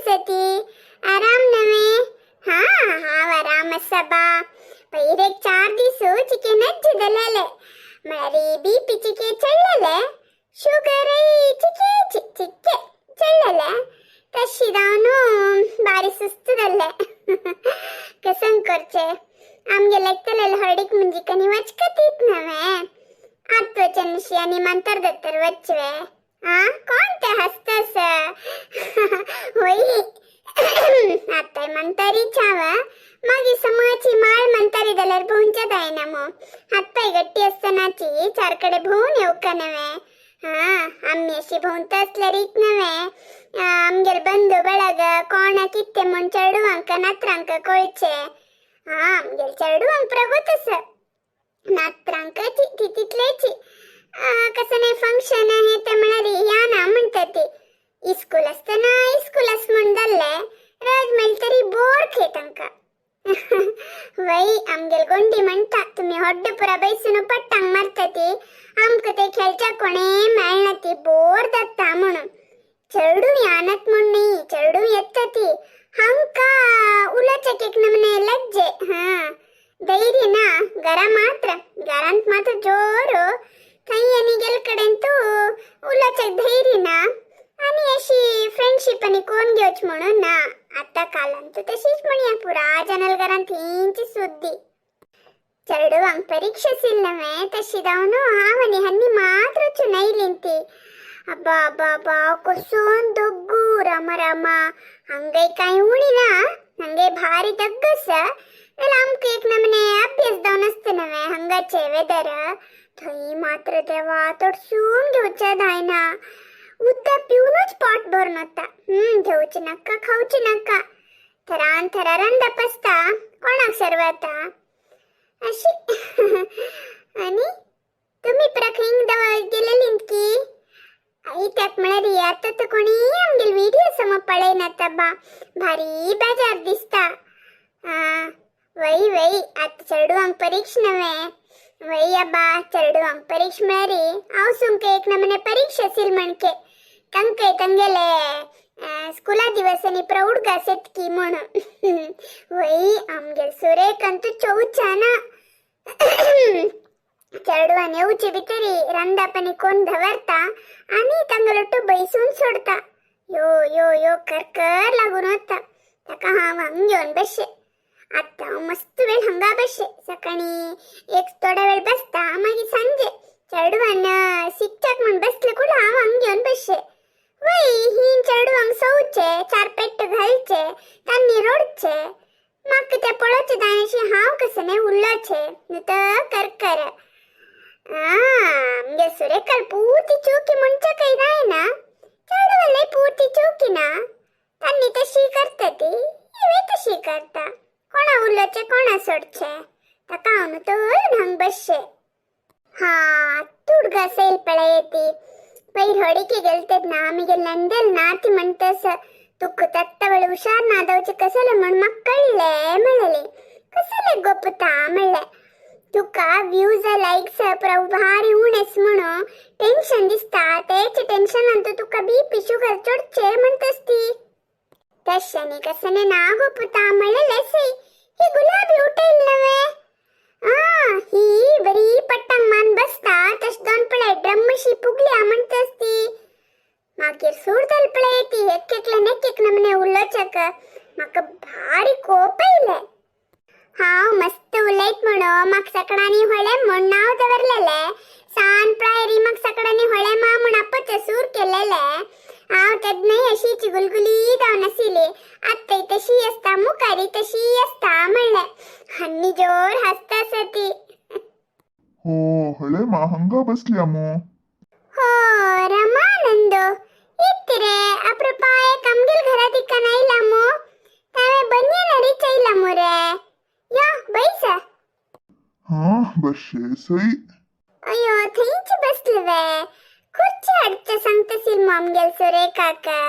आसा ती? आराम नव्हे? हा हांव आराम आसा बा. पयर एक 4 दीस चिके नज्ज जालेले, म्हळ्यार बीपी चिके चडलेले, शुगरय चिके चिक्के चडलेले. तशी जावन बारी सुस्त जाल्ले. कसं करचे, आमगे लेगतले हळडीक म्हणजे कनी वचकतीत नव्हे. आत्वचनशी आणि मंतर दत्तर वचवे. आ, कोण ते हसतस? होई, आताय मंतरी छाव. मागीर समाची माळ मंतरी जाल्यार भोंवच्या जायना मू. हातपाय गट्टी आसतनाची चार कडे भोंवून येवका नव्हे. हा, आम्ही अशी भोंवता असल्यार रीत नव्हे. आमगेर बंधू ಬಳಗ कोणाक कितें म्हूण चेडवांक नात्रांक कळचें. हा, आमगेर चेडवांक प्रगत आसा, नात्रांक ती तितलेची. कसं नाही फंक्शन आहे ते म्हळ्यार या ना म्हणटा ती. इस्कूल आसतना इस्कूल आस म्हूण जाल्लें, रज मेळटा तरी बोर खे तांकां. वय, आमगेल गोंडी म्हणटा, तुमी हड्ड पुरा बैसून पट्टांक मारता ती, आमकां ते खेळच्या कोणे मेळना ती, बोर जाता म्हणून. चेडूं यानत म्हूण न्ही, चेडूं येता ती, हांका उलोवच्याक एक नमने लज्जे. हा, धैर्य ना घरा मात्र. घरांत मात्र जोर, थंय आनी गेल कडेन तूं उलोवच्याक धैर्य ना आणि अशी फ्रेंडशीप आनी कोण घेवच म्हणून ना. आता कालांत तशीच म्हणया, पुरा जनल घरांत हिंची सुद्दी. चेडवांक परीक्षा आशिल्लें नव्हे, तशी जावन हांव आनी हन्नी मात्र चुनयलीं ती. अब्बा अब्बा अब्बा, कसोन दग्गू, रामा रामा! हंगय कांय उणी ना, हंगे भारी दग्ग आसा. जाल्यार आमकां एक नमने अभ्यास जावन आसता नव्हे हंगाचे वेदर. थंय मात्र देवा, तडसून घेवच्या जायना. उदक पिवनूच पोट भरून वता. घेवचें नाका, खावचें नाका, थरान थरारान दपसता. कोणाक सर्वता अशी. आणि तुम्ही खंय गेलेलीत की इत्याक म्हळ्यार आतां तर कोणी आमगेले व्हिडिओ सम पळयनात बा, भारी बेजार दिसता. वय वय, आतां चेडवांक परीक्षा नव्हे. वय अब्बा, चेडवांक परीक्षा म्हळ्यार हांव सुमके एक नमने परीक्षा आशिल म्हणके. तांकां तांगेले स्कुला दिवसांनी प्रौढ गासेत की म्हणून. वय, आमगेल सुरेख अंतू चौचाना. चेडवान येवचे भितरी रांदापणी कोण धवरता आणि तांगलोट्टू बैसून सोडता. यो यो यो करकर लागून वता. ताका हांव हांग घेवन बसचे. आतां हांव मस्त वेळ हांगा बसचे. सकाळी एक थोडा वेळ बसता, मागीर सांजे चेडवान शिकच्याक म्हूण बसले कुडा हांव हांग घेवन बसचे. वय, ही चेडवांक सोवचे, चार पेट्ट घालचे, तांणी रोडचे. म्हाका ते पळोवचे जायशी. हांव कसं न्ही उल्लोचे न्ही तर करकर. आमगे सुरेखल पूर्ती चुकी म्हणच्या काही जायना, चेडवाले पूर्ती चुकी ना. तांणी तशी करता ती, हिवे तशी करता. कोणा उलोवचें, कोणा सोडचें? ताका हांव तर हांग बसचे. हा, तुडगा सैल पळयती. पयर होडिके गेलतेत ना, आमगे नंदेल नाती म्हणतस, तुका तत्तवळ हुशार नादवचे कसले म्हण म्हाका कळ्ळें म्हणलेली. कसले गोपता म्हणलें, तुका व्ह्यूज लायक्स पुरा भारी उणेस म्हणून टेन्शन दिसता. तेच टेन्शनान तुका बीपी शुगर चडचे म्हणतस ती. तशें कसं ना गोपुता म्हणलेलें. सई, ही गुलाबी उठयल नव्हे. आ, ही बरी पट्टांग मान बसता तश दोन पळय ड्रमशी पुगल्या म्हणतस ती. मागीर सूर पळय ती एक एकल्यान एक एक नमने उलोवच्याक म्हाका भारी कोप येयले. हांव मस्त उलयत म्हणून म्हाका सकडांनी होळे म्हूण नांव दवरलेले. सान प्रायरी म्हाका सकडांनी होळे मा म्हूण आपचे सूर केलेले. हांव तेन्नाय अशीच गुलगुली जावन आशिल्ली, आत्ताय तशी आसता, मुखारी तशी आसता म्हणलें. हन्नी जोर हासता आसा ती. हो, हळे मा, हंगा बसल्या मू. हो रमानंद, इत्तिरे अप्रुपाय आमगेल घरा तिक्कन आयला मू. तावे बनियन अरीचयला मुरे. यो बैस. हा, बशे सई. अय्यो, थंयच बसले वे? खुर्ची हाडचे सांगतसील मू आमगेल सुरेखाका.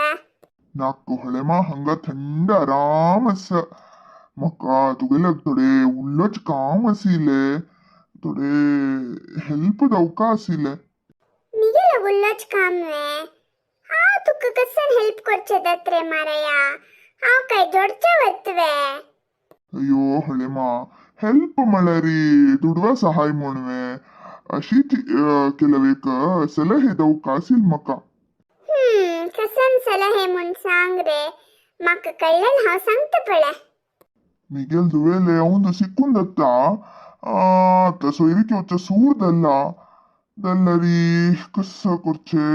नाक हळे मा, हंगा थंड आराम आसा. म्हाका तुगेले थोडे उल्लोच काम आशिल्ले, थोडे हेल्प जावका आशिल्ले. मिगेलो उल्लोच काम वे? हांव तुका कसन हेल्प करचे जात रे माराया? हांव काय जोडचे वतवे? अय्यो हळेमा, हेल्प म्हळ्यारी दुडवा सहाय म्हणवे. अशीच ಕೆಲವೇक सलहे दवका आसील म्हाका. कसन सलहे म्हूण सांग रे, म्हाका कळ्ळें हांव सांगता पळय. मिगेल ದುವೇಲೆ ಅವಂದು ಸಿಕ್ಕುಂದತ್ತ. ಆತ ಸೊಯ್ರಿಕೆ ಒಚ್ಚ ಸೂರ್ದಲ್ಲ ದಲ್ಲರಿ ಕಸ್ಸ ಕೊರ್ಚೆ.